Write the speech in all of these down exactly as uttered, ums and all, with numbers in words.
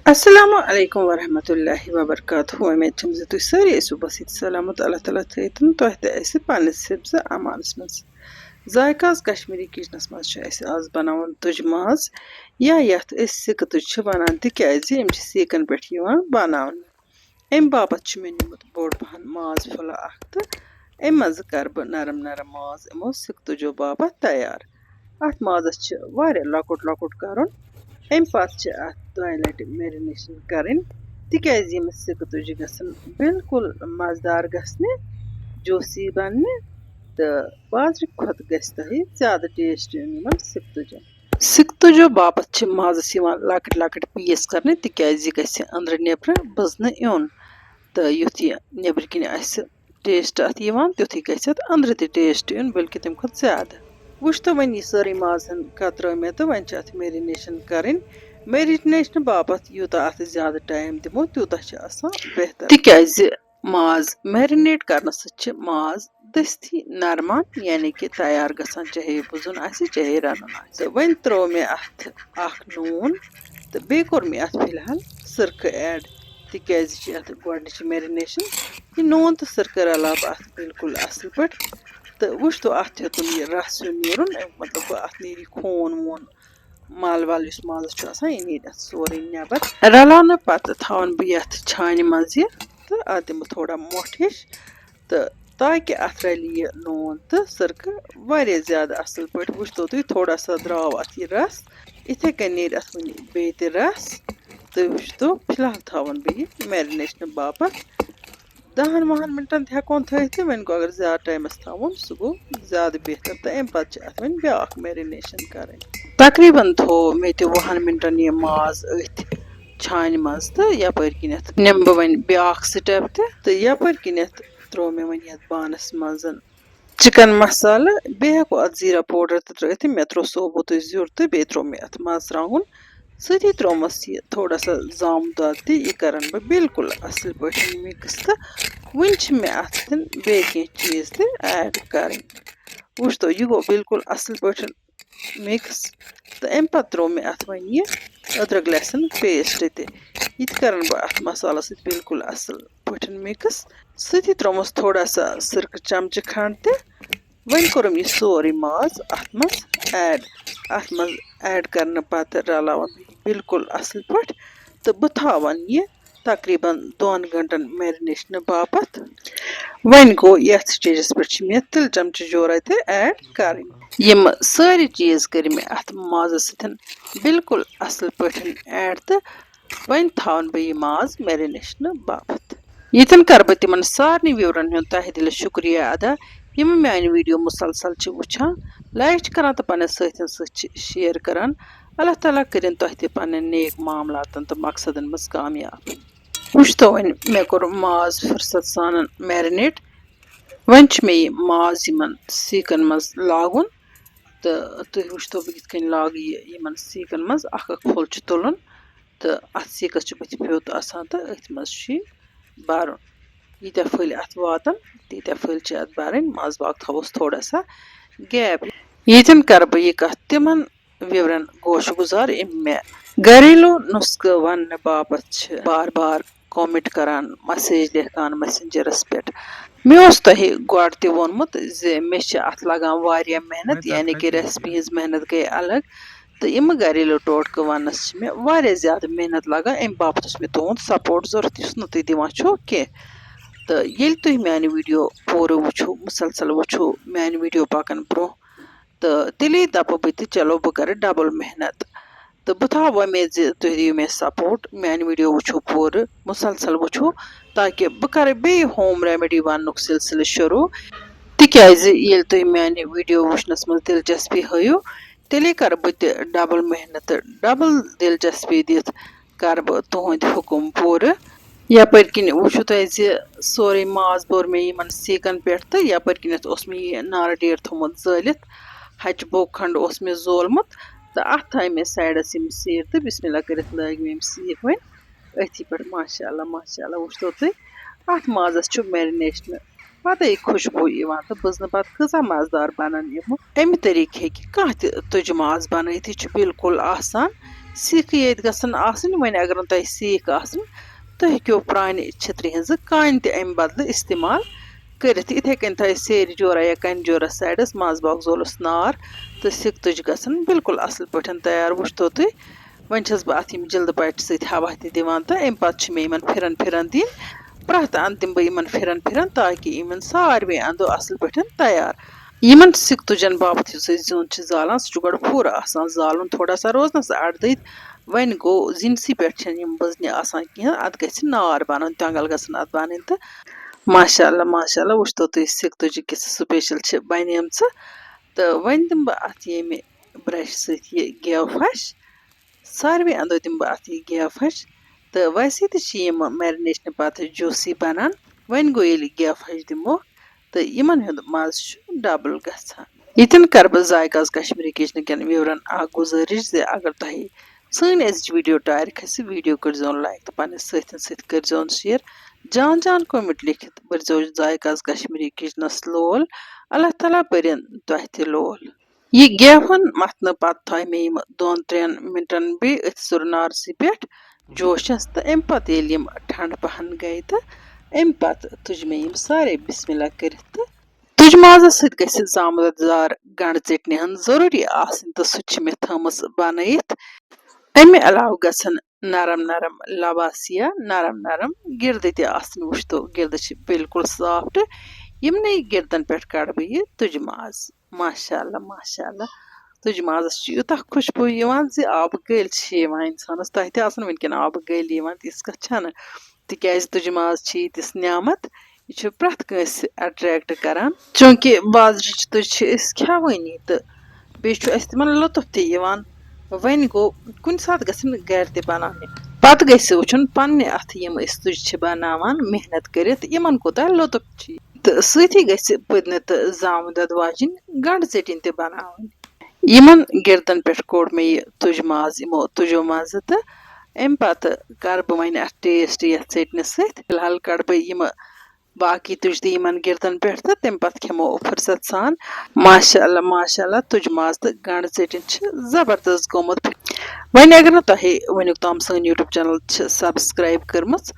السلام علیکم ورحمۃ اللہ وبرکاتہ۔ وۄمید چھم زِ تُہۍ سٲری ٲسِو بس ییٚتہِ سلامت۔ اللہ تعالیٰ تھٲیتن تۄہہِ تہِ اَسہِ پننِس حفظ امانس منٛز۔ ذائقہٕ آز کشمیٖری کچنس منٛز چھُ اَسہِ آز بناوُن تُجہِ ماز، یا یتھ أسۍ سِکہٕ تُج چھِ ونان، تِکیازِ یِم چھِ سیٖکن پٮ۪ٹھ یِوان بناونہٕ۔ امہِ باپتھ چھُ مےٚ نیومُت بوٚڑ پہن ماز پھوٚلہ اکھ تہٕ امہِ منٛزٕ کرٕ بہٕ نرم نرم ماز یِمو سِکہٕ تُجو باپتھ تیار۔ اتھ مازس چھِ واریاہ لۄکُٹ لۄکُٹ کرُن۔ امہِ پتہٕ چھِ اتھ دۄیہِ لٹہِ marination کرٕنۍ، تِکیازِ یِم سِکہٕ تُجہِ گژھن بالکل مزٕدار گژھنہِ، juicy بننہِ، تہٕ بازرٕ کھۄتہٕ گژھِ تۄہہِ زیادٕ taste یُن یِمن سِکہٕ تُجن۔ سِکہٕ تُجو باپتھ چھِ مازس یِوان لۄکٕٹۍ لۄکٕٹۍ piece کرنہٕ، تِکیازِ یہِ گژھِ أنٛدرٕ نیبرٕ بٕزنہٕ یُن، تہٕ یُتھ یہِ نیبرٕ کِنۍ آسہِ taste اتھ یِوان، تیُتھُے گژھِ اتھ أنٛدرٕ تہِ taste یُن، بلکہِ تمہِ کھۄتہٕ زیادٕ۔ وٕچھ تو وۄنۍ، یہِ سٲرٕے ماز ہن کترٲو مےٚ تہٕ وۄنۍ چھِ اتھ marination کرٕنۍ۔ Marination باپتھ یوٗتاہ اتھ زیادٕ time دِمو، تیوٗتاہ چھُ آسان بہتر، تِکیازِ ماز marinate کرنہٕ سۭتۍ چھِ ماز دٔستی نرمان، یعنی کہِ تیار گژھان، چاہے بُزُن آسہِ چاہے رنُن آسہِ۔ تہٕ وۄنۍ ترٛوو مےٚ اتھ اکھ نوٗن تہٕ بیٚیہِ کوٚر مےٚ اتھ فی الحال سِرکہٕ add، تِکیازِ چھِ اتھ گۄڈنِچ marination۔ یہِ نوٗن تہٕ سِرکہٕ رلاو بہٕ اتھ بالکل اصل پٲٹھۍ۔ تہٕ وٕچھ تو، اتھ ہیوٚتُن یہِ رس ہیوٗ نیرُن، امیُک مطلب گوٚو اتھ نیرِ یہِ خوٗن ووٗن، مل ول یُس مازس چھُ آسان، یہِ نیرِ اتھ سورُے نٮ۪بر۔ رلاونہٕ پتہٕ تھاون بہٕ یتھ چھانہِ منٛز یہِ تہٕ اتھ دِمہٕ بہٕ تھوڑا مۄٹھ ہِش، تہٕ تاکہِ اتھ رلہِ یہِ نوٗن تہٕ سِرکہٕ واریاہ زیادٕ اصل پٲٹھۍ۔ وٕچھ تو تُہۍ، تھوڑا سا درٛاو اتھ یہِ رس، یِتھے کٔنۍ نیرِ اتھ وُنہِ بیٚیہِ تہِ رس۔ تہٕ وٕچھ تو، فی الحال تھاون بہٕ یہِ marination باپتھ دہن وُہن مِنٹن تہِ ہٮ۪کون تھٲیِتھ، تہٕ وۄنۍ گوٚو اگر زیادٕ ٹایمس تھاوون، سُہ گوٚو زیادٕ بہتر، تہٕ امہِ پتہٕ چھِ اتھ وۄنۍ بیٛاکھ marination کرٕنۍ۔ تقریباً تھوو مےٚ تہِ وُہن مِنٹن یہِ ماز أتھۍ چھانہِ منٛز، تہٕ یپٲرۍ کِنٮ۪تھ نِمہٕ بہٕ وۄنۍ بیٛاکھ step تہِ، تہٕ یپٲرۍ کِنٮ۪تھ ترٛوو مےٚ وۄنۍ یتھ بانس منٛز chicken مسالہٕ، بیٚیہِ ہٮ۪کو اتھ زیٖرا powder تہِ ترٛٲوِتھ، تہٕ مےٚ ترٛوو ثوبوٗتٕے زیُر تہٕ بیٚیہِ ترٛوو مےٚ اتھ مرژٕوانٛگُن، سۭتی ترٛوومس یہِ تھوڑا سا زامہٕ دۄد تہِ۔ یہِ کرن بہٕ بالکل اصل پٲٹھۍ mix، تہٕ وُنہِ چھِ مےٚ اتھ سۭتۍ بیٚیہِ کینٛہہ چیٖز تہِ add کرٕنۍ۔ وٕچھ تو، یہِ گوٚو بالکل اصل پٲٹھۍ mix، تہٕ امہِ پتہٕ ترٛوو مےٚ اتھ وۄنۍ یہِ أدرک لہسن paste تہِ۔ یہِ تہِ کرن بہٕ اتھ مسالس سۭتۍ بالکل اصل پٲٹھۍ mix۔ سۭتی ترٛوومس تھوڑا سا سِرکہٕ چمچہٕ کھنڈ تہِ۔ وۄنۍ کوٚرُم یہِ سورُے ماز اتھ منٛز add۔ اتھ منٛز add کرنہٕ پتہٕ رلاوان بہٕ یہِ بالکل اصل پٲٹھۍ، تہٕ بہٕ تھاوان یہِ تقریباً دۄن گھنٹن marination باپتھ۔ وۄنۍ گوٚو، یتھ stageس پٮ۪ٹھ چھِ مےٚ تِلہٕ چمچہٕ جورا تہِ add کرٕنۍ۔ یِم سٲری چیٖز کٔرۍ مےٚ اتھ مازس سۭتۍ بالکل اصل پٲٹھۍ add، تہٕ وۄنۍ تھاوَن بہٕ یہِ ماز marination باپتھ۔ ییٚتٮ۪ن کَرٕ بہٕ تِمَن سارنٕے viewerن ہُنٛد تہہِ دِلہِ شُکریہ ادا، یِم میٛانہِ video مسلسل چھِ وٕچھان، like چھِ کَران تہٕ پنٛنٮ۪ن سٲتھٮ۪ن سۭتۍ چھِ share کَران۔ اللہ تعالیٰ کٔرِن تۄہہِ تہِ پنٛنٮ۪ن نیک معاملاتَن تہٕ مقصدَن منٛز کامیاب۔ وٕچھ تو وۄنۍ، مےٚ کوٚر ماز فُرصت سان marinate۔ وۄنۍ چھُ مےٚ یہِ ماز یِمَن سیٖکَن منٛز لاگُن، تہٕ تُہۍ وٕچھ تو بہٕ کِتھ کٔنۍ لاگہٕ یہِ یِمَن سیٖکَن منٛز۔ اَکھ اَکھ پھوٚل چھُ تُلُن، تہٕ اَتھ سیٖکَس چھُ بٕتھِ پیوٚت آسان تہٕ أتھۍ منٛز چھُ یہِ بَرُن۔ ییٖتیٛاہ پھٔلۍ اَتھ واتَن، تیٖتیٛاہ پھٔلۍ چھِ اَتھ بَرٕنۍ۔ منٛزباگ تھاووس تھوڑا سا gap۔ ییٚتٮ۪ن کَرٕ بہٕ یہِ کَتھ تِمَن viewerن گوش گُزار، یِم مےٚ گھریلو نُسخہٕ وَننہٕ باپتھ چھِ بار بار comment کَران، message لیکھان messengerس پٮ۪ٹھ۔ مےٚ اوس تۄہہِ گۄڈٕ تہِ ووٚنمُت زِ مےٚ چھِ اَتھ لَگان واریاہ محنت، یعنی کہِ recipesہٕنٛز محنت گٔے الگ۔ تہٕ یِم گھریلو ٹوٹکہٕ وننس چھِ مےٚ واریاہ زیادٕ محنت لگان، امہِ باپتھ اوس مےٚ تُہُنٛد support ضروٗرت، یُس نہٕ تُہۍ دِوان چھِو کینٛہہ۔ تہٕ ییٚلہِ تُہۍ میانہِ video پوٗرٕ وٕچھِو، مسلسل وٕچھِو، میانہِ video پکن برٛونٛہہ، تہٕ تیٚلے دپہٕ بہٕ تہِ، چلو، بہٕ کرٕ double محنت۔ تہٕ بہٕ تھاوٕ وۄمید زِ تُہۍ دِیِو مےٚ support، میانہِ video وٕچھِو پوٗرٕ، مسلسل وٕچھِو، تاکہِ بہٕ کرٕ بیٚیہِ home remedy وننُک سلسلہٕ شروٗع۔ تِکیازِ ییٚلہِ تُہۍ میانہِ video وٕچھنس منٛز دلچسپی ہٲیِو، تیٚلے کرٕ بہٕ تہِ double محنت تہٕ double دلچسپی دِتھ کرٕ بہٕ تُہنٛدۍ حُکم پوٗرٕ۔ یپٲرۍ کِنۍ وٕچھِو تُہۍ زِ سورُے ماز بوٚر مےٚ یِمن سیٖکن پٮ۪ٹھ، تہٕ یپٲرۍ کِنٮ۪تھ اوس مےٚ یہِ نارٕ ڈیٖر تھوٚومُت زٲلِتھ۔ ہچہِ بوٚگ کھنٛڈ اوس مےٚ زولمُت، تہٕ اتھ تھایہِ مےٚ sideس یِم سیٖکھ، تہٕ بسم اللہ کٔرِتھ لٲگۍ مےٚ یِم سیٖکھ وۄنۍ أتھی پٮ۪ٹھ۔ ماشاء اللہ، ماشاء اللہ، وٕچھتو تُہۍ، اتھ مازس چھُ marinationہٕ پتے خوشبو یِوان، تہٕ بٕزنہٕ پتہٕ کۭژاہ مزٕدار بنن یِم۔ امہِ طریقہٕ ہیٚکہِ کانٛہہ تہِ تُجہِ ماز بنٲیِتھ، یہِ چھُ بالکل آسان۔ سیٖکھٕے یٲتۍ گژھن آسٕنۍ۔ وۄنۍ اگر نہٕ تۄہہِ سیٖکھ آسٕنۍ، تُہۍ ہیٚکِو پرٛانہِ چھٔترِ ہٕنٛزٕ کانہِ تہِ اَمہِ بدلہٕ استعمال کٔرِتھ۔ یِتھَے کٔنۍ تھٲیِو سیرِ جورہ یا کَنہِ جورہ سایڈَس منٛز باگ زولُس نار، تہٕ سِکہٕ تُج گژھن بالکل اَصٕل پٲٹھۍ تیار۔ وٕچھتو تُہۍ، وۄنۍ چھَس بہٕ اَتھ یِم جِلدٕ پَٹہِ سۭتۍ ہَوا تہِ دِوان، تہٕ اَمہِ پَتہٕ چھِ مےٚ یِمَن پھِرَن پھِرَن دِنۍ۔ پرٛٮ۪تھ اَندٕ دِمہٕ بہٕ یِمَن پھِرَن پھِرَن، تاکہِ یِمَن ساروے اَندو اَصٕل پٲٹھۍ تیار۔ یِمَن سِکہٕ تُجَن باپَتھ یُس أسۍ زیُن چھِ زالان، سُہ چھُ گۄڈٕ پھُر آسان زالُن، تھوڑا سا روزنَس اَڑدٕتۍ۔ وۄنۍ گوٚو، زِنسٕے پٮ۪ٹھ چھَنہٕ یِم بٕزنہِ آسان کِہیٖنۍ، اَتھ گژھِ نار بَنُن، تٮ۪نٛگَل گژھن اَتھ بَنٕنۍ۔ تہٕ ماشاء اللہ، ماشاء اللہ، وٕچھتو تُہۍ، سِکہٕ تُجہِ کِژھ سُپیشَل چھِ بَنیمژٕ۔ تہٕ وۄنۍ دِمہٕ بہٕ اَتھ ییٚمہِ برٛشہِ سۭتۍ یہِ گٮ۪و پھَش۔ ساروٕے اَندو دِمہٕ بہٕ اَتھ یہِ گٮ۪و پھَش۔ تہٕ ویسے تہِ چھِ یِم میرِنیشنہٕ پَتہٕ جوٗسی بَنان۔ وۄنۍ گوٚو، ییٚلہِ گٮ۪و پھَش دِمو، تہٕ یِمَن ہُنٛد مَزٕ چھُ ڈبل گژھان۔ ییٚتٮ۪ن کَرٕ بہٕ ذایقہٕ آز کشمیٖری کِچنہٕ کٮ۪ن viewerن اَکھ گُزٲرِش زِ اگر تۄہہِ سٲنۍ أزِچ video ٹارِ کھسہِ، video کٔرۍزیون like تہٕ پنٛنٮ۪ن سٲتھٮ۪ن سۭتۍ کٔرۍزیون share۔ جان جان comment لیکھِتھ بٔرۍزیو ذایقہٕ آز کشمیٖری کِچنَس لول۔ اللہ تعالیٰ بٔرِن تۄہہِ تہِ لول۔ یہِ گٮ۪وَن مَتھنہٕ پَتہٕ تھایہِ مےٚ یِم دۄن ترٛٮ۪ن مِنٹَن بیٚیہِ أتھۍ سُرٕ نارسٕے پٮ۪ٹھ جوشَس، تہٕ اَمہِ پَتہٕ ییٚلہِ یِم ٹھنٛڈٕ پَہَن گٔے، تہٕ اَمہِ پَتہٕ تُج مےٚ یِم سارے بسم اللہ کٔرِتھ۔ تہٕ تُج مازَس سۭتۍ گژھِ زامُت دار گنٛڈٕ ژیٚٹنہِ ہٕن ضروٗری آسٕنۍ، تہٕ سُہ تہِ چھِ مےٚ تھٲومٕژ بَنٲیِتھ۔ اَمہِ علاوٕ گژھن نرم نرم لباسیہ، نرم نرم گِردٕ تہِ آسٕنۍ۔ وٕچھتو، گِردٕ چھِ بالکل soft۔ یِمنٕے گِردَن پٮ۪ٹھ کَڑٕ بہٕ یہِ تُج ماز۔ ماشاء اللہ، ماشاء اللہ۔ تُج مازَس چھُ یوٗتاہ خوشبوٗ یِوان زِ آبہٕ گٔلۍ چھِ یِوان اِنسانَس۔ تۄہہِ تہِ آسَن وٕنکٮ۪ن آبہٕ گٔلۍ یِوان، تِژھ کَتھ چھَنہٕ۔ تِکیٛازِ تُج ماز چھِ ییٖتِس نعمت، یہِ چھُ پرٛٮ۪تھ کٲنٛسہِ attract کران۔ چوٗنٛکہِ بازرٕچ تُج چھِ أسۍ کھٮ۪وٲنی، تہٕ بیٚیہِ چھُ اَسہِ تِمن لطف تہِ یِوان۔ وۄنۍ گوٚو، کُنہِ ساتہٕ گژھن گرِ تہِ بناونہِ۔ پتہٕ گژھِ وٕچھُن، پننہِ اَتھٕ یِم أسۍ تُج چھِ بناوان محنت کٔرِتھ، یِمن کوٗتاہ لطف چھُ۔ تہٕ سۭتی گژھِ پٔدنہِ تہٕ زامہٕ دۄد واجِنۍ گنٛڈٕ ژیٚٹِنۍ تہِ بناوٕنۍ۔ یِمن گِردن پٮ۪ٹھ کوٚڑ مےٚ یہِ تُج ماز یِمو تُجو منٛزٕ، تہٕ اَمہِ پتہٕ کرٕ بہٕ وۄنۍ اَتھ taste یَتھ ژیٚٹنہِ سۭتۍ۔ فی الحال کڑٕ بہٕ یِمہٕ باقٕے تُج تہِ یِمن گِردن پٮ۪ٹھ، تہٕ تَمہِ پتہٕ کھٮ۪مو فرصت سان۔ ماشاء اللہ، ماشاء اللہ، تُج ماز تہٕ گنٛڈٕ ژیٚٹِنۍ چھِ زبردست گوٚمُت۔ وۄنۍ اگر نہٕ تۄہہِ وٕنیُک تام سٲنۍ YouTube channel چھِ subscribe کٔرمٕژ،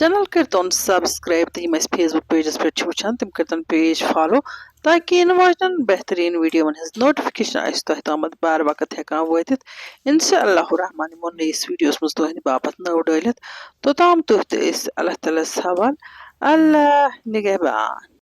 channel کٔرۍتون subscribe، تہٕ یِم اَسہِ Facebook pageس پٮ۪ٹھ چھِ وٕچھان، تِم کٔرۍتون page follow، تاکہِ یِنہٕ واجنٮ۪ن بہتریٖن videoون ہٕنٛز notification آسہِ تۄہہِ تامَتھ بار وقت ہٮ۪کان وٲتِتھ۔ انشاء اللہ الرحمن یِمو نٔیِس videoس منٛز تُہٕنٛدِ باپتھ نٔو ڈٲلِتھ۔ توٚتام تُہۍ تہٕ أسۍ اللہ تعالیٰ ہَس حوال۔ اللہ نگہبان۔